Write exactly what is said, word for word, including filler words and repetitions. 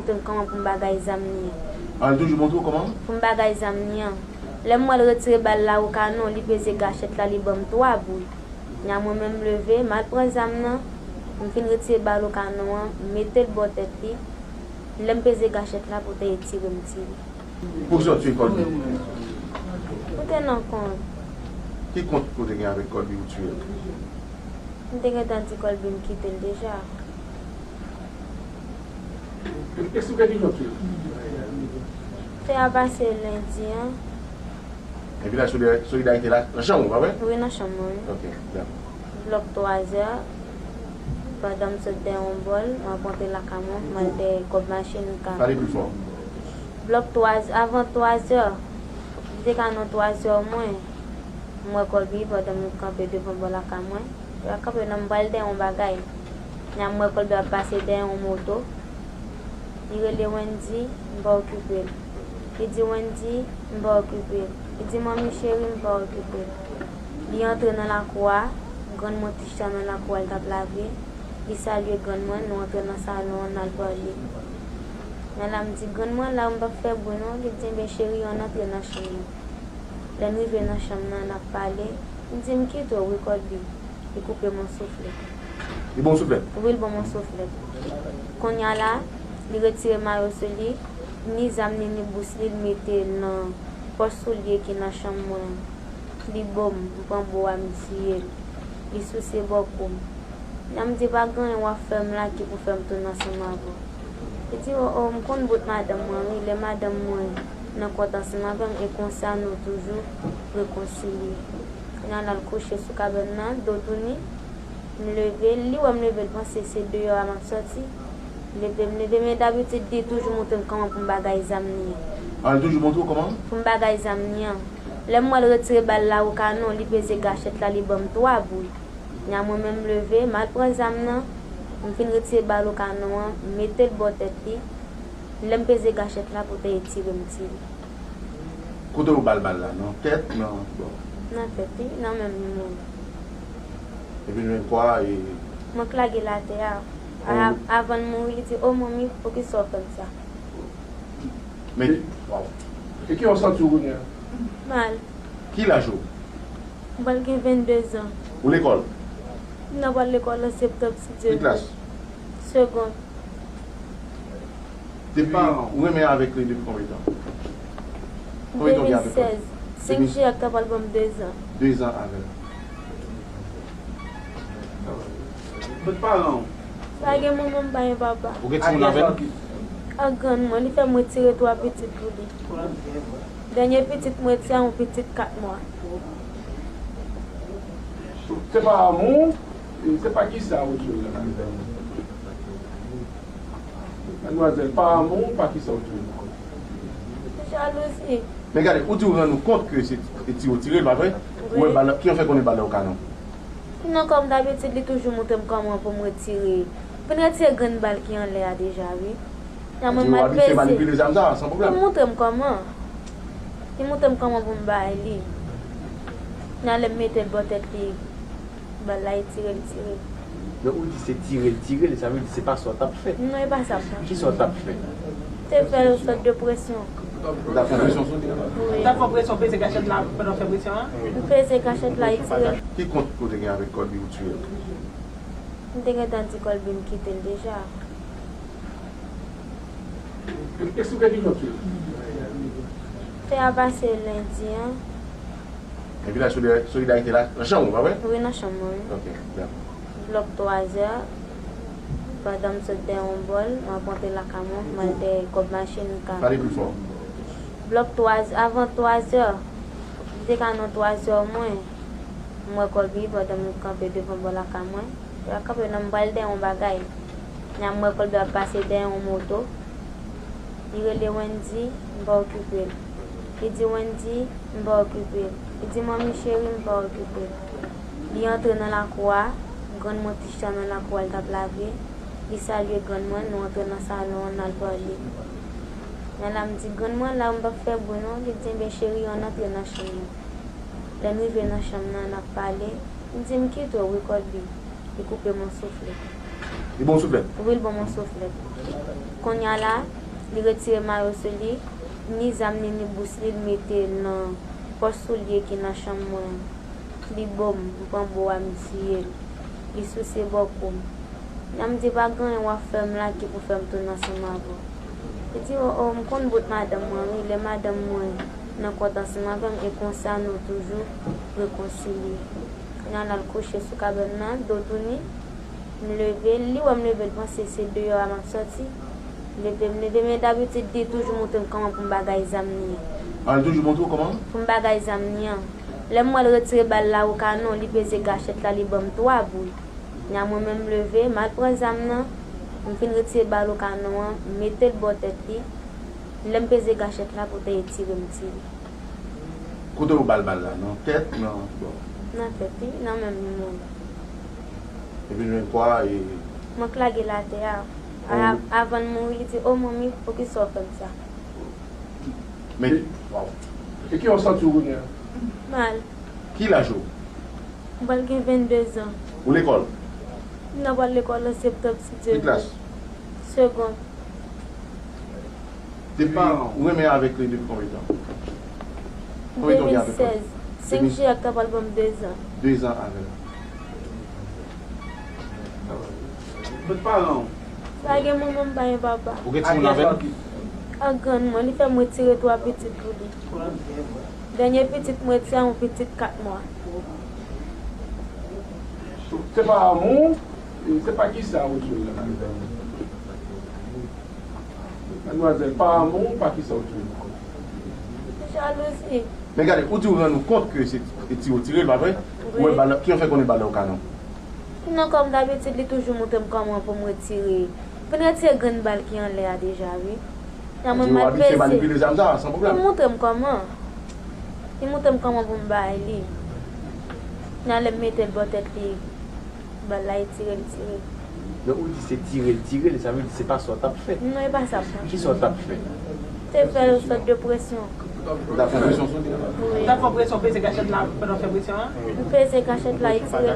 Montre m kòman pou m bagay zam li an. Ah, li toujou montre w kòman? Pou m bagay zam li an. Lè m wè l retire bal la o kanon, li peze gachèt la, li ban m twa bout. Nya mwen menm m leve, m al pran zam nan, m fin retire bal o kanon an, m mete l bò tèt li. Lè m peze gachèt la, poutèt li tire m tire. Pou sa w tiye Kòlbi? M te nan kont. Ki kont ou te gen avèk Kòlbi ou tiye l? M te gentan di Kòlbi m kite l deja. Èske w gen ki kont ou? Fè a pase lendi an. Epi la solida-, solidarite la nan chanm ou, pa vre? Wi, nan chanm mwen, wi. Ok, dakò. Blòk twazè, pandan m sot dèyè yon bòl, m ap rantre lakay mwen, m al fè kòb machin ka. Pale pi fò. Blòk twazè, avan twazè, li te ka nan twazè mwen, m wè Kòlbi pandan m kanpe devan bò lakay mwen. L ap kanpe nan m pral dèyè yon bagay. Nya m wè Kòlbi ap pase dèyè yon moto. Li rele Wendy, m pa okipe l. Li di Wendy, m pa okipe l. Li di manmi cheri, m pa okipe l. Li antre nan lakou a, grann mwen Tristan nan lakou a, l t ap lave. Li salye grann mwen, nou antre nan salon an, n al pale. Nya la m di grann mwen la, m p ap fè bri non. Li di enben cheri, ann antre nan chanm nan. Lè n rive nan chanm nan, n ap pale. M di m kite w wi Kòlbi. Li koupe m yon souflèt. Li ba w souflèt? Wi, li ban m yon souflèt. Kounye a la, li retire mayo sou li, ni zam li, ni bous li, li mete l nan pòch soulye ki nan chanm mwen. Li bo m, m pran bo a, m tiye l. Li souse bò kou m. Nya m di pa gen anyen w ap fè m la ki pou fè m tounen ansanm avè w. Li di o, o, m konn bout madanm mwen wi, lè madanm mwen nan kont ansanm avè m, e konsa nou toujou rekonsilye. Kounye a l al kouche sou kabèn nan, do touni. M leve, li wè m leve, l panse se deyò a m ap sòti. Li ede m leve, men dabitid li toujou montre m kòman pou m bagay zam li an. Ah, li toujou montre w kòman? Pou m bagay zam li an. Lè m wè l retire bal la o kanon, li peze gachèt la, li ban m twa bout. Nya mwen menm m leve, m al pran zam nan, m fin retire bal o kanon an, m mete l bò tèt li. Lè m peze gachèt la, poutèt li tire m tire. Kote w ba l bal la? Nan tèt? Nan, bon. Nan tèt, wi, nan menm li mouri. Epi l jwenn kò a, e... Mwen k lage l atè a. A, avan l mouri, li di, o manmi, poukisa w fè m sa? Men, waw. E ki w santi w kounye a? Mal. Ki laj ou? M pral gen vennde zan. Ou lekòl? M nan pral lekòl an septanm, si Dye vle. Ki klas? Segond. Depi, ou renmen avèk li depi konbyen tan? Konbyen tan ou gen avèk li? De mil sèz. Senk jiyè k ta pral ban m de zan. De zan avè l. Kot paran w? Pa gen manman, m pa gen papa. Ou gen timoun avè l? Ak grann mwen, li fè m retire twa pitit pou li. Dènye pitit mwen ti a yon pitit kat mwa. Se pa amou, se pa kisa ou di la? Madmwazèl, pa amou, pa kisa ou di la? Jalouzi. Men gade, ou di ou rann ou kont ke se ti ou tire l, pa vre? Wi. Ou wè bal, ki jan w fè konnen bal la o kanon? Non, kòm dabitid, li toujou montre m kòman pou m retire. M fin retire grenn bal ki anlè a deja, wi. Nan mwen m al peze. Li montre m kòman. Li montre m kòman pou m bay li. Nan lè m mete l bò tèt li, bal la, li tire, li tire. Men ou di se tire l tire l, sa vle di se pa sa w t ap fè. Non, e pa sa m t ap fè. Kisa w t ap fè? Te fè yon sòt de presyon. Ou t ap fè presyon sou li? Wi. Ou t ap fè presyon, peze kachèt la pandan w fè presyon an? M peze kachèt la, li tire. Ki kont ou te gen avèk Colby ou tiye l? M te gentan di Colby m kite l deja. Eksplike ki jan w tiye l. Fè a pase lendi an. Epi la solida-, solidarite la nan chanm ou, pa vre? Wi, nan chanm mwen, wi. Ok, dakò. Blòk twazè, pandan m sot dèyè yon bòl, m ap rantre lakay mwen, m al dèyè kòb machin ka. Pale pi fò. Blòk twazè, avan twazè, li te ka nan twazè mwen, m wè Colby pandan m kanpe devan bò lakay mwen. L ap kanpe nan m pral dèyè yon bagay. Nya m wè Colby ap pase dèyè yon moto. Li rele Wendy, m pa okipe l. Li di Wendy, m pa okipe l. Li di manmi cheri, m pa okipe l. Li antre nan lakou a, grann mwen Tristan nan lakou a, l t ap lave. Li salye grann mwen, nou antre nan salon an, n al pale. Nya la m di grann mwen la, m p ap fè bri non. Li di enben cheri, ann antre nan chanm nan. Lè n rive nan chanm nan, n ap pale. M di m kite w wi Colby. Li koupe m yon souflèt. Li ba w souflèt? Wi, li ban m yon souflèt. Kounye a la, li retire mayo sou li, ni zam ni, ni bous li, li mete l nan pòch soulye ki nan chanm mwen. Li bo m, m pran bo a, m tiye l. Li souse bòkò m. Kounye a m di, "Pa gen anyen w ap fè m la ki pou fè m tounen ansanm avè w." Li di, "O, o, m konn bout madanm mwen, wi, lè madanm mwen nan kont ansanm avè m, e konsa nou toujou rekonsilye." Kounye a l al kouche sou kabèn nan, do touni. M leve, li wè m leve, l panse se deyò a m ap sòti. M leve, m leve, men dabitid li toujou montre m kòman pou m bagay zam li an. Ah, li toujou montre w kòman? Pou m bagay zam li an. Lè m wè l retire bal la o kanon, li peze gachèt la, li ban m twa boul. Kounye a mwen menm m leve, m al pran zam nan, m fin retire bal o kanon an, m mete l bò tèt li. Lè m peze gachèt la, pou te tire m tire. Kote w ba l bal la? Nan tèt, nan bò? Nan tèt, wi, nan menm li mouri. Epi l jwenn kwa e... Mwen k lage l atè a. A, avan l mouri, li di, "O manmi, poukisa w fè m sa?" Men, waw. E ki jan w santi w kounye a? Mal. Ki laj ou? M pral gen vennde zan. Ou lekòl? M nan pral lekòl an septanm, si Dye vle. Ki klas? Segond. Depi, ou renmen avèk li depi konbyen tan? Konbyen tan w gen avèk li? De mil sèz. Senk jiyè k ta pral ban m de zan. De zan avè l. Kot paran w? Pa gen manman, m pa gen papa. Ou gen timoun avè l? Ak grann mwen, li fè m retire twa pitit pou li. Dènye pitit mwen retire a yon pitit kat mwa. Se pa amou, se pa kisa ou di la? Madmwazèl, pa amou, pa kisa ou di? Jalouzi. Men gade, ou di ou rann ou kont ke se ti ou tire l, pa vre? Wi. Ou wè bal la, ki jan w fè konnen bal la o kanon? Non, kòm dabitid, li toujou montre m kòman pou m retire. M fin retire grenn bal ki anlè a deja, wi. Nan mwen, m al peze. Ou abitye manipile zam sa, san pwoblèm. Li montre m kòman. Li montre m kòman pou m bay li. Nan lè m mete l bò tèt li, bal la, li tire, li tire. Lè ou di se tire l tire l, sa vle di se pa sa w t ap fè. Non, e pa sa m t ap fè. Ki sa w t ap fè? Te fè yon sòt de presyon. Ou t ap fè presyon sou li? Wi. Ou t ap fè presyon, peze gachèt la pandan w fè presyon an? M peze gachèt la, li tire.